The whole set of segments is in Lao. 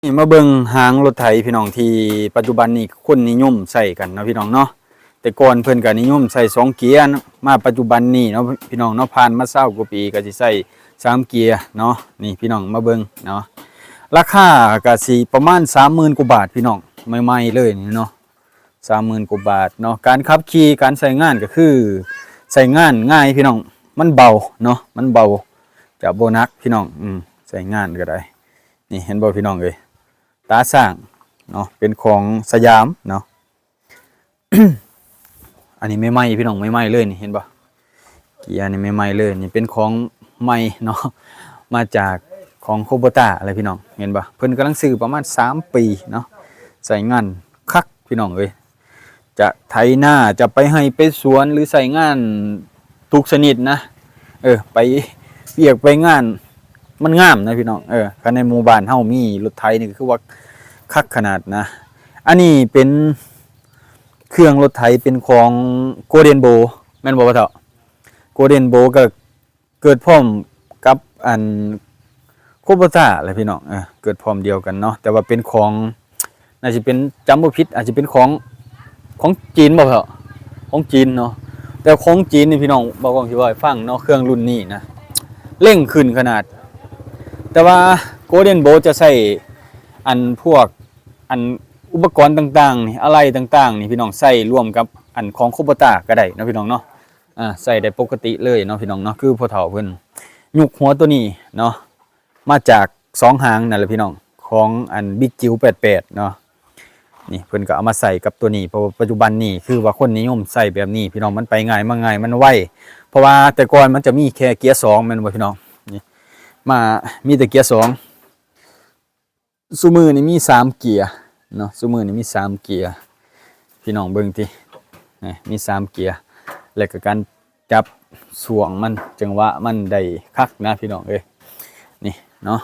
ນີ້ມາເບິ່ງຮາງລົດໄຖພີ່ນ້ອງ ທີ່ປັດຈຸບັນນີ້ຄົນນິຍົມໃຊ້ກັນເນາະພີ່ນ້ອງເນາະ. ແຕ່ກ່ອນເພິ່ນກໍນິຍົມໃຊ້ສອງເກຍ ມາປັດຈຸບັນນີ້ເນາະພີ່ນ້ອງເນາະ ຜ່ານມາຊາວກວ່າປີກໍຊິໃຊ້ສາມເກຍເນາະ. ນີ້ພີ່ນ້ອງມາເບິ່ງເນາະ ລາຄາກໍຊິປະມານສາມໝື່ນກວ່າບາດພີ່ນ້ອງ ໃໝ່ໆເລີຍນີ້ເນາະ. ສາມໝື່ນກວ່າບາດເນາະ. ການຂັບຂີ່ ການໃຊ້ງານກໍຄືໃຊ້ງານງ່າຍພີ່ນ້ອງ ມັນເບົາເນາະ ມັນເບົາ ຈະບໍ່ໜັກພີ່ນ້ອງ. ອືມ ໃຊ້ງານກໍໄດ້. ນີ້ເຫັນບໍ່ພີ່ນ້ອງເອີຍ ຕາຊ່າງເນາະ ເປັນຂອງສະຫຍາມເນາະ. ອັນນີ້ໃໝ່ໆ ພີ່ນ້ອງ ໃໝ່ໆເລີຍນີ້ ເຫັນບໍ່? ເກຍນີ້ໃໝ່ໆເລີຍ ນີ້ເປັນຂອງໃໝ່ເນາະ ມາຈາກຂອງໂຄໂບຕ້າແຫຼະພີ່ນ້ອງ ເຫັນບໍ່? ເພິ່ນກຳລັງຊື້ປະມານສາມປີເນາະ ໃຊ້ງານຄັກພີ່ນ້ອງເອີຍ. ຈະໄຖນາ ຈະໄປໄຮ່ໄປສວນ ຫຼືໃຊ້ງານທຸກຊະນິດນະ ເອີ ໄປວຽກໄປງານ ມັນງາມນະພີ່ນ້ອງ. ເອີ ຄັນໃນໝູ່ບ້ານເຮົາມີລົດໄຖນີ້ ກໍຄືວ່າຄັກຂະໜາດນະ. ອັນນີ້ເປັນ ເຄື່ອງລົດໄຖເປັນຂອງໂກເດນໂບ ແມ່ນບໍ່ພໍ່ເຖົ້າ? ໂກເດນໂບກໍເກີດພ້ອມກັບອັນໂຄໂບຕ້າແຫຼະພີ່ນ້ອງ ເອີ ເກີດພ້ອມດຽວກັນເນາະ ແຕ່ວ່າເປັນຂອງ ໜ້າຊິເປັນ ຈຳບໍ່ຜິດອາດຊິເປັນຂອງ ຂອງຈີນບໍ່ພໍ່ເຖົ້າ? ຂອງຈີນເນາະ ແຕ່ຂອງຈີນນີ້ພີ່ນ້ອງ ບ່າວກ້ອງຊິເວົ້າໃຫ້ຟັງເນາະ ເຄື່ອງລຸ້ນນີ້ນະ ເລັ່ງຂຶ້ນຂະໜາດ. ແຕ່ວ່າໂກເດນໂບຈະໃຊ້ອັນພວກ ອັນອຸປະກອນຕ່າງໆນີ້ ອາໄຫຼ່ຕ່າງໆນີ້ພີ່ນ້ອງ ໃສ່ລວມກັບອັນຂອງໂຄໂບຕ້າກໍໄດ້ເນາະພີ່ນ້ອງເນາະ. ອາ ໃສ່ໄດ້ປົກກະຕິເລີຍເນາະພີ່ນ້ອງເນາະ ຄືພໍ່ເຖົ້າເພິ່ນຍຸກຫົວໂຕນີ້ເນາະ ມາຈາກສອງຫາງນັ້ນແຫຼະພີ່ນ້ອງ ຂອງອັນບິກຈິວແປດແປດເນາະ. ນີ້ເພິ່ນກໍເອົາມາໃສ່ກັບໂຕນີ້ ເພາະວ່າປັດຈຸບັນນີ້ຄືວ່າຄົນນິຍົມໃຊ້ແບບນີ້ພີ່ນ້ອງ ມັນໄປງ່າຍມາງ່າຍ ມັນໄວ. ເພາະວ່າແຕ່ກ່ອນມັນຈະມີແຄ່ເກຍສອງ ແມ່ນບໍ່ພີ່ນ້ອງ? ນີ້ ມາ ມີແຕ່ເກຍສອງ ຊຸມື້ນີ້ມີສາມເກຍເນາະ ຊຸມື້ນີ້ມີສາມເກຍ ພີ່ນ້ອງເບິ່ງຕິ ນີ້ມີສາມເກຍ ແລ້ວກໍການຈັບຊ່ວງມັນ ຈັງຫວະມັນໄດ້ຄັກນະພີ່ນ້ອງເອີຍ. ນີ້ເນາະ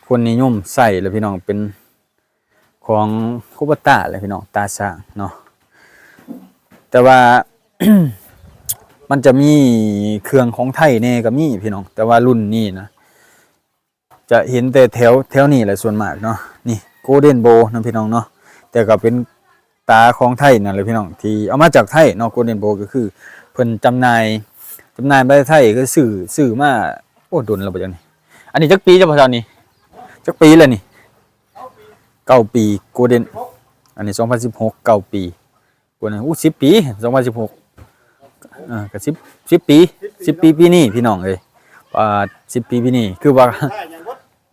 ຄົນນິຍົມໃຊ້ແຫຼະພີ່ນ້ອງ ເປັນຂອງໂຄໂບຕ້າແຫຼະພີ່ນ້ອງ ຕາຊ່າງເນາະ. ແຕ່ວ່າ ມັນຈະມີເຄື່ອງຂອງໄທແດ່ກໍມີພີ່ນ້ອງ ແຕ່ວ່າລຸ້ນນີ້ນະ ຈະເຫັນແຕ່ແຖວ ແຖວນີ້ແຫຼະສ່ວນມາກເນາະ. ນີ້ໂກເດນໂບເນາະພີ່ນ້ອງເນາະ ແຕ່ກໍເປັນຕາຂອງໄທນັ້ນແຫຼະພີ່ນ້ອງ ທີ່ເອົາມາຈາກໄທເນາະ. ໂກເດນໂບກໍຄືເພິ່ນຈຳໜ່າຍ ຈຳໜ່າຍມາແຕ່ໄທ ກໍຊື້ ຊື້ມາ ໂອ້ ດົນແລ້ວບໍ່ຈັກນີ້. ອັນນີ້ຈັກປີແລ້ວພໍ່ເຖົ້ານີ້? ຈັກປີແລ້ວນີ້? ເກົ້າປີ ໂກເດນ ອັນນີ້ສອງພັນສິບຫົກ ເກົ້າປີ. ໂອ້ ສິບປີ ສອງພັນສິບຫົກ ເອີ ກໍສິບ ສິບປີ ສິບປີປີນີ້ພີ່ນ້ອງເອີຍ. ປາດ ສິບປີປີນີ້ ຄືວ່າ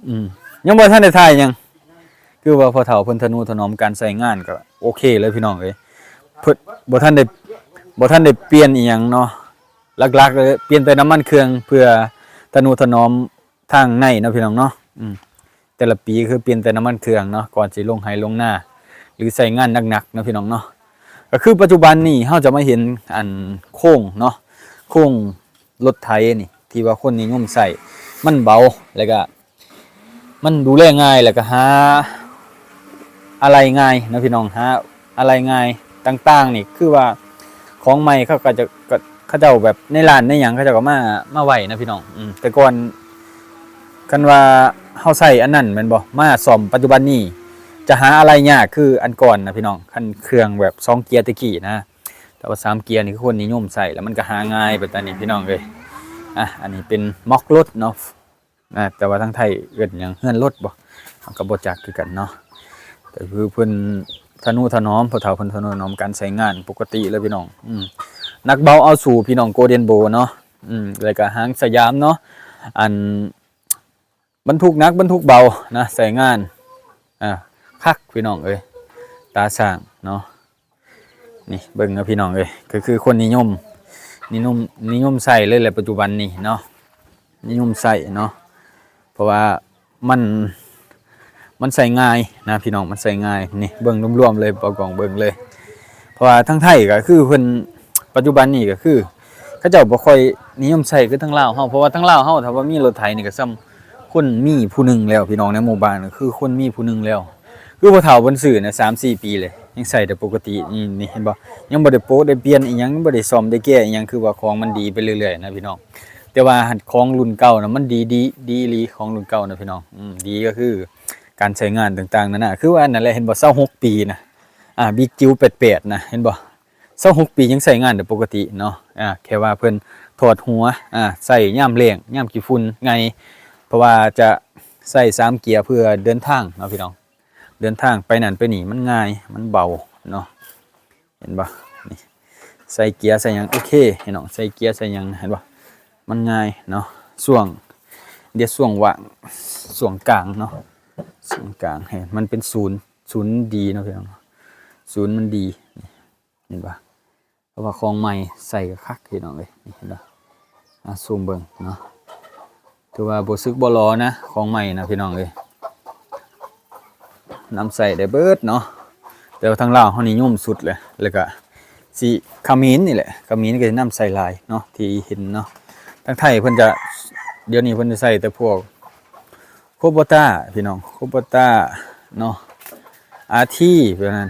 ອືມ ຍັງບໍ່ທັນໄດ້ຖ່າຍຫຍັງ ຄືວ່າພໍ່ເຖົ້າເພິ່ນທະນຸຖະໜອມການໃຊ້ງານ ກໍໂອເຄເລີຍພີ່ນ້ອງເອີຍ. ເພິ່ນບໍ່ທັນໄດ້ ບໍ່ທັນໄດ້ປ່ຽນອີ່ຫຍັງເນາະ ຫຼັກໆເລີຍປ່ຽນແຕ່ນ້ຳມັນເຄື່ອງ ເພື່ອທະນຸຖະໜອມທາງໃນເນາະພີ່ນ້ອງເນາະ. ອືມ ແຕ່ລະປີຄືປ່ຽນແຕ່ນ້ຳມັນເຄື່ອງເນາະ ກ່ອນຊິລົງໄຮ່ລົງນາ ຫຼືໃຊ້ງານໜັກໆເນາະພີ່ນ້ອງເນາະ. ກໍຄືປັດຈຸບັນນີ້ເຮົາຈະມາເຫັນອັນໂຄງເນາະ ໂຄງລົດໄຖນີ້ ທີ່ວ່າຄົນນິຍົມໃຊ້ ມັນເບົາ ແລ້ວກະມັນດູແລງ່າຍ ແລ້ວກະຫາອາໄຫຼ່ງ່າຍເນາະພີ່ນ້ອງ ຫາອາໄຫຼ່ງ່າຍຕ່າງໆນີ້ ຄືວ່າຂອງໃໝ່ເຂົາກໍຈະ ກໍ ເຂົາເຈົ້າແບບໃນຮ້ານໃນຫຍັງ ເຂົາເຈົ້າກໍມາ ມາໄວ້ນະພີ່ນ້ອງ. ອືມ ແຕ່ກ່ອນ ຄັນວ່າເຮົາໃຊ້ອັນນັ້ນແມ່ນບໍ່ ມາສ້ອມປັດຈຸບັນນີ້ ຈະຫາອາໄຫຼ່ຍາກຄືອັນກ່ອນນະພີ່ນ້ອງ. ຄັນເຄື່ອງແບບສອງເກຍແຕ່ກີ້ນະ ແຕ່ວ່າສາມເກຍນີ້ຄືຄົນນິຍົມໃຊ້ ແລ້ວມັນກໍຫາງ່າຍປານນີ້ພີ່ນ້ອງເອີຍ. ອ່ະ ອັນນີ້ເປັນໝອກລົດເນາະ ນະ ແຕ່ວ່າທາງໄທເອີ້ນຫຍັງ ເຮືອນລົດບໍ່ ເຮົາກໍບໍ່ຈັກຄືກັນເນາະ. ກໍຄືເພິ່ນທະນຸຖະໜອມ ພໍ່ເຖົ້າເພິ່ນທະນຸຖະໜອມການໃຊ້ງານປົກກະຕິເລີຍພີ່ນ້ອງ. ອືມ ໜັກເບົາເອົາສູ້ພີ່ນ້ອງ ໂກເດນໂບເນາະ. ອືມ ແລ້ວກໍຫາງສະຫຍາມເນາະ ອັນບັນທຸກໜັກບັນທຸກເບົານະ ໃຊ້ງານ ອ່າ ຄັກພີ່ນ້ອງເອີຍ ຕາຊ່າງເນາະ. ນີ້ເບິ່ງເນາະພີ່ນ້ອງເອີຍ ກໍຄືຄົນນິຍົມ ນິຍົມ ນິຍົມໃຊ້ເລີຍແຫຼະປັດຈຸບັນນີ້ເນາະ ນິຍົມໃຊ້ເນາະ ເພາະວ່າມັນ ມັນໃຊ້ງ່າຍນະພີ່ນ້ອງ ມັນໃຊ້ງ່າຍ. ນີ້ເບິ່ງລວມໆເລີຍ ບ່າວກ້ອງເບິ່ງເລີຍ ເພາະວ່າທາງໄທກໍຄືເພິ່ນ ປັດຈຸບັນນີ້ກໍຄືເຂົາເຈົ້າບໍ່ຄ່ອຍນິຍົມໃຊ້ຄືທາງລາວເຮົາ ເພາະວ່າທາງລາວເຮົາຖ້າວ່າມີລົດໄຖນີ້ກໍສ່ຳ ຄົນມີຜູ້ໜຶ່ງແລ້ວພີ່ນ້ອງ ໃນໝູ່ບ້ານກໍຄືຄົນມີຜູ້ໜຶ່ງແລ້ວ. ຄືພໍ່ເຖົ້າເພິ່ນຊື້ນະ ສາມສີ່ປີເລີຍ ຍັງໃຊ້ໄດ້ປົກກະຕິ. ນີ້ ນີ້ເຫັນບໍ່ ຍັງບໍ່ໄດ້ໂປະໄດ້ປ່ຽນອີ່ຫຍັງ ຍັງບໍ່ໄດ້ສ້ອມໄດ້ແກ້ອີ່ຫຍັງ ຄືວ່າຂອງມັນດີໄປເລື້ອຍໆນະພີ່ນ້ອງ. ແຕ່ວ່າຂອງລຸ້ນເກົ່ານະ ມັນດີ ດີ ດີອີ່ຫຼີ ຂອງລຸ້ນເກົ່ານະພີ່ນ້ອງ. ອືມ ດີກໍຄື ການໃຊ້ງານຕ່າງໆນານາ ຄືວ່ານັ້ນແຫຼະ ເຫັນບໍ່ ຊາວຫົກປີນະ ອ່າ ບິກຈິວແປດແປດນະ ເຫັນບໍ່ ຊາວຫົກປີຍັງໃຊ້ງານໄດ້ປົກກະຕິເນາະ ອ່າ ແຄ່ວ່າເພິ່ນຖອດຫົວ ອ່າ ໃຊ້ຍາມແລ້ງ ຍາມຂີ້ຝຸ່ນໄງ່ ເພາະວ່າຈະໃຊ້ສາມເກຍເພື່ອເດີນທາງເນາະພີ່ນ້ອງ ເດີນທາງໄປນັ້ນໄປນີ້ມັນງ່າຍ ມັນເບົາເນາະ ເຫັນບໍ່ ນີ້ ໃສ່ເກຍໃສ່ຫຍັງ ໂອເຄພີ່ນ້ອງ ໃສ່ເກຍໃສ່ຫຍັງ ເຫັນບໍ່ ມັນງ່າຍເນາະ ຊ່ວງ ດຽວຊ່ວງຫວ່າງ ຊ່ວງກາງເນາະ ຊ່ວງກາງໃຫ້ມັນເປັນສູນ ສູນມັນດີເນາະພີ່ນ້ອງເນາະ ສູນມັນດີ ນີ້ ເຫັນບໍ່ ເພາະວ່າຂອງໃໝ່ໃສ່ກໍຄັກພີ່ນ້ອງເອີຍ ນີ້ເຫັນບໍ່ ອ່າ ຊູມເບິ່ງເນາະ ຖືວ່າບໍ່ສຶກບໍ່ຫຼໍນະ ຂອງໃໝ່ນະພີ່ນ້ອງເອີຍ ນຳໃຊ້ໄດ້ເບິດເນາະ ແຕ່ວ່າທາງລາວເຮົານິຍົມສຸດເລີຍ ແລ້ວກະຊິຂະເໝນນີ້ແຫຼະ ຂະເໝນກໍຊິນຳໃຊ້ຫຼາຍເນາະ ທີ່ເຫັນເນາະ ທາງໄທເພິ່ນຈະ ດຽວນີ້ເພິ່ນຈະໃຊ້ແຕ່ພວກໂຄໂບຕ້າພີ່ນ້ອງ ໂຄໂບຕ້າເນາະ ອາທີ ແບບນັ້ນ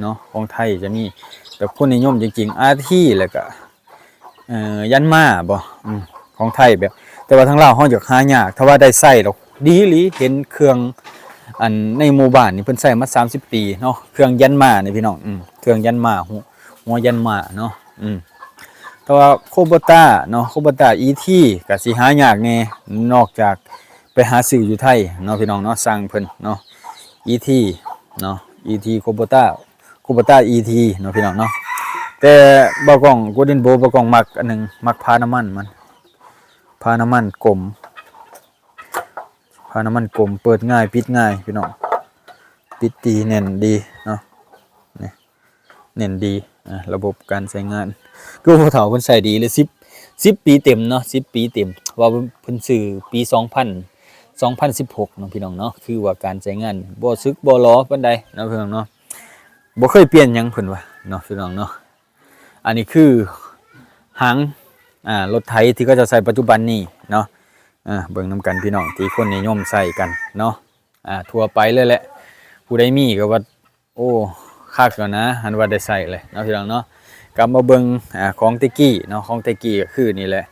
ເນາະ ຂອງໄທຈະມີ ແບບຄົນນິຍົມຈິງໆ ອາທີ ແລ້ວກະ ເອີ ຢັນມາບໍ ອືມ ຂອງໄທແບບ ແຕ່ວ່າທາງລາວເຮົາຢາກຫາຍາກ ຖ້າວ່າໄດ້ໃຊ້ດອກ ດີອີ່ຫຼີ ເຫັນເຄື່ອງ ອັນ ໃນໝູ່ບ້ານນີ້ເພິ່ນໃຊ້ມາສາມສິບປີເນາະ ເຄື່ອງຢັນມານີ້ພີ່ນ້ອງ ອືມ ເຄື່ອງຢັນມາ ຫົວ ຫົວຢັນມາເນາະ ອືມ ແຕ່ວ່າໂຄໂບຕ້າເນາະ ໂຄໂບຕ້າ ອີທີ ກໍຊິຫາຍາກແດ່ ນອກຈາກໄປຫາຊື້ຢູ່ໄທເນາະພີ່ນ້ອງເນາະ ສັ່ງເພິ່ນເນາະ ອີທີ ເນາະ ອີທີ ໂຄໂບຕ້າ ຄູໂບຕ້າ ອີທີ ເນາະພີ່ນ້ອງເນາະ ແຕ່ບ່າວກ້ອງ ໂກລເດັນໂບ ບ່າວກ້ອງມັກອັນໜຶ່ງ ມັກຝານ້ຳມັນມັນ ຝານ້ຳມັນກົມ ຝານ້ຳມັນກົມ ເປີດງ່າຍ ປິດງ່າຍພີ່ນ້ອງ ປິດດີ ແໜ້ນດີເນາະ ນີ້ ແໜ້ນດີ ອ່າ ລະບົບການໃຊ້ງານ ຄືຜູ້ເຖົ້າເພິ່ນໃຊ້ດີເລີຍ ສິບ ສິບປີເຕັມເນາະ ສິບປີເຕັມ ເພາະວ່າເພິ່ນຊື້ປີສອງພັນ ສອງພັນສິບຫົກເນາະພີ່ນ້ອງເນາະ ຄືວ່າການໃຊ້ງານບໍ່ສຶກບໍ່ຫຼໍປານໃດເນາະພີ່ນ້ອງເນາະ ບໍ່ເຄີຍປ່ຽນຫຍັງເພິ່ນວ່າເນາະພີ່ນ້ອງເນາະ ອັນນີ້ຄືຫາງ ອ່າ ລົດໄຖທີ່ເຂົາເຈົ້າໃຊ້ປັດຈຸບັນນີ້ເນາະ ອ່າ ເບິ່ງນຳກັນພີ່ນ້ອງ ທີ່ຄົນນິຍົມໃຊ້ກັນເນາະ ອ່າ ທົ່ວໄປເລີຍແຫຼະ ຜູ້ໃດມີກໍວ່າ ໂອ້ ຄັກແລ້ວນະ ຫັ້ນວ່າໄດ້ໃຊ້ແຫຼະເນາະພີ່ນ້ອງເນາະ ກັບມາເບິ່ງ ອ່າ ຂອງແຕ່ກີ້ເນາະ ຂອງແຕ່ກີ້ກໍຄືນີ້ແຫຼະ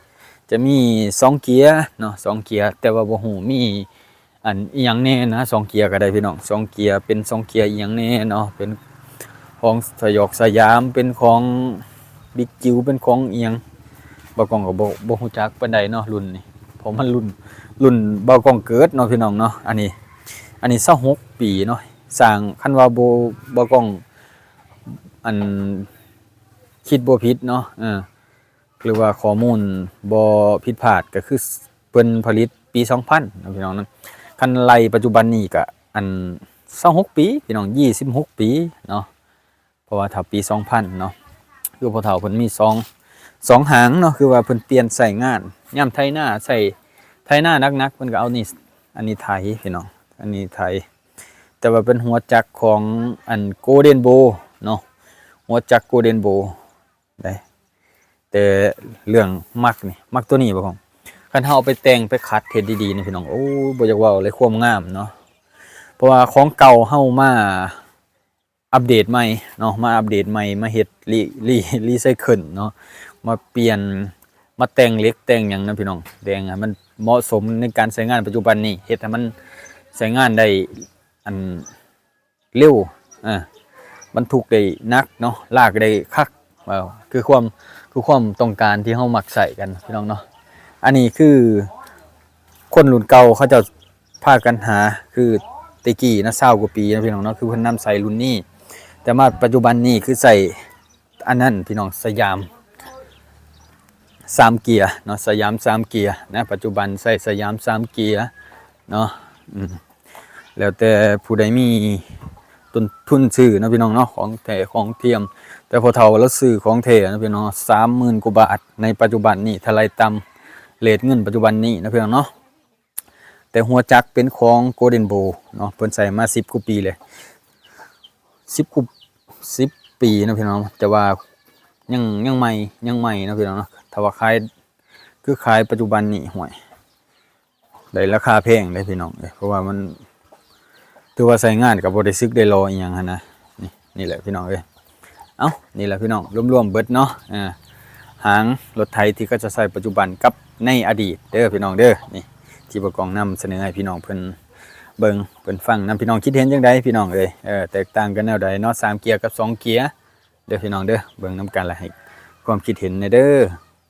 ຈະມີສອງເກຍເນາະ ສອງເກຍ ແຕ່ວ່າບໍ່ຮູ້ມີ ອັນອີ່ຫຍັງແດ່ນະ ສອງເກຍກໍໄດ້ພີ່ນ້ອງ ສອງເກຍ ເປັນສອງເກຍອີ່ຫຍັງແດ່ເນາະ ເປັນຂອງສະຫຍອກສະຫຍາມ ເປັນຂອງບິກຈິວ ເປັນຂອງອີ່ຫຍັງ ບ່າວກ້ອງກໍບໍ່ ບໍ່ຮູ້ຈັກປານໃດເນາະ ລຸ້ນນີ້ ເພາະມັນລຸ້ນ ລຸ້ນບ່າວກ້ອງເກີດເນາະພີ່ນ້ອງເນາະ ອັນນີ້ ອັນນີ້ຊາວຫົກປີເນາະ ສ້າງ ຄັນວ່າບໍ່ ບ່າວກ້ອງ ອັນ ຄິດບໍ່ຜິດເນາະ ເອີ ຫຼືວ່າຂໍ້ມູນບໍ່ຜິດພາດ ກໍຄືເພິ່ນຜະລິດປີສອງພັນເນາະພີ່ນ້ອງເນາະ ຄັນໄລ່ປັດຈຸບັນນີ້ກະ ອັນ ຊາວຫົກປີພີ່ນ້ອງ ຊາວຫົກປີເນາະ ເພາະວ່າຖ້າປີສອງພັນເນາະ ຄືພໍ່ເຖົ້າເພິ່ນມີສອງ ສອງຫາງເນາະ ຄືວ່າເພິ່ນປ່ຽນໃຊ້ງານ ຍາມໄຖນາໃຊ້ ໄຖນາໜັກໆ ເພິ່ນກໍເອົານີ້ ອັນນີ້ໄຖພີ່ນ້ອງ ອັນນີ້ໄຖ ແຕ່ວ່າເປັນຫົວຈັກຂອງ ອັນ ໂກລເດັນໂບເນາະ ຫົວຈັກໂກລເດັນໂບ ໄດ້ ແຕ່ເລື່ອງມັກນີ້ ມັກໂຕນີ້ບໍ່ ຄັນເຮົາເອົາໄປແຕ່ງໄປຂັດເຮັດດີໆນີ້ພີ່ນ້ອງ ໂອ້ ບໍ່ຢາກເວົ້າເລີຍ ຄວາມງາມເນາະ ເພາະວ່າຂອງເກົ່າເຮົາມາອັບເດດໃໝ່ເນາະ ມາອັບເດດໃໝ່ ມາເຮັດຣີ ຣີ ຣີໄຊເຄິນເນາະ ມາປ່ຽນ ມາແຕ່ງເຫຼັກແຕ່ງຫຍັງນະພີ່ນ້ອງ ແຕ່ງໃຫ້ມັນເໝາະສົມໃນການໃຊ້ງານປັດຈຸບັນນີ້ ເຮັດໃຫ້ມັນໃຊ້ງານໄດ້ ອັນ ເລັວ ອ່າ ບັນທຸກໄດ້ໜັກເນາະ ລາກໄດ້ຄັກ ເອີ ຄືຄວາມ ຄືຄວາມຕ້ອງການທີ່ເຮົາມັກໃຊ້ກັນພີ່ນ້ອງເນາະ ອັນນີ້ຄືຄົນລຸ້ນເກົ່າເຂົາເຈົ້າພາກັນຫາ ຄືແຕ່ກີ້ນະ ຊາວກວ່າປີນະພີ່ນ້ອງເນາະ ຄືເພິ່ນນຳໃຊ້ລຸ້ນນີ້ ແຕ່ມາປັດຈຸບັນນີ້ຄືໃຊ້ ອັນນັ້ນພີ່ນ້ອງ ສະຫຍາມສາມເກຍເນາະ ສະຫຍາມສາມເກຍນະ ປັດຈຸບັນໃຊ້ສະຫຍາມສາມເກຍເນາະ ອືມ ແລ້ວແຕ່ຜູ້ໃດມີຕົ້ນທຶນຊື້ເນາະພີ່ນ້ອງເນາະ ຂອງແທ້ຂອງທຽມ ແຕ່ພໍ່ເຖົ້າລາວຊື້ຂອງແທ້ເນາະພີ່ນ້ອງ ສາມໝື່ນກວ່າບາດ ໃນປັດຈຸບັນນີ້ ຖ້າໄລ່ຕາມເຣດເງິນປັດຈຸບັນນີ້ເນາະພີ່ນ້ອງເນາະ ແຕ່ຫົວຈັກເປັນຂອງໂກລເດັນໂບເນາະ ເພິ່ນໃຊ້ມາສິບກວ່າປີແລ້ວ ສິບກວ່າ ສິບປີເນາະພີ່ນ້ອງ ແຕ່ວ່າຍັງ ຍັງໃໝ່ ຍັງໃໝ່ເນາະພີ່ນ້ອງເນາະ ຖ້າວ່າຂາຍ ຄືຂາຍປັດຈຸບັນນີ້ ຫ້ວຍ ໄດ້ລາຄາແພງເດ້ພີ່ນ້ອງເອີຍ ເພາະວ່າມັນ ຖືວ່າໃຊ້ງານກໍບໍ່ໄດ້ສຶກໄດ້ຫຼໍອີ່ຫຍັງຫັ້ນນະ ນີ້ ນີ້ແຫຼະພີ່ນ້ອງເອີຍ ເອົ້າ ນີ້ແຫຼະພີ່ນ້ອງ ລວມໆເບິດເນາະ ອ່າ ຫາງລົດໄຖທີ່ເຂົາເຈົ້າໃຊ້ປັດຈຸບັນກັບໃນອະດີດເດີພີ່ນ້ອງເດີ ນີ້ ທີ່ບ່າວກ້ອງນຳສະເໜີໃຫ້ພີ່ນ້ອງເພິ່ນ ເບິ່ງເພິ່ນຟັງນຳ ພີ່ນ້ອງຄິດເຫັນຈັ່ງໃດພີ່ນ້ອງເອີຍ ເອີ ແຕກຕ່າງກັນແນວໃດເນາະ ສາມເກຍກັບສອງເກຍ ເດີພີ່ນ້ອງເດີ ເບິ່ງນຳກັນລະໃຫ້ຄວາມຄິດເຫັນແດ່ເດີ.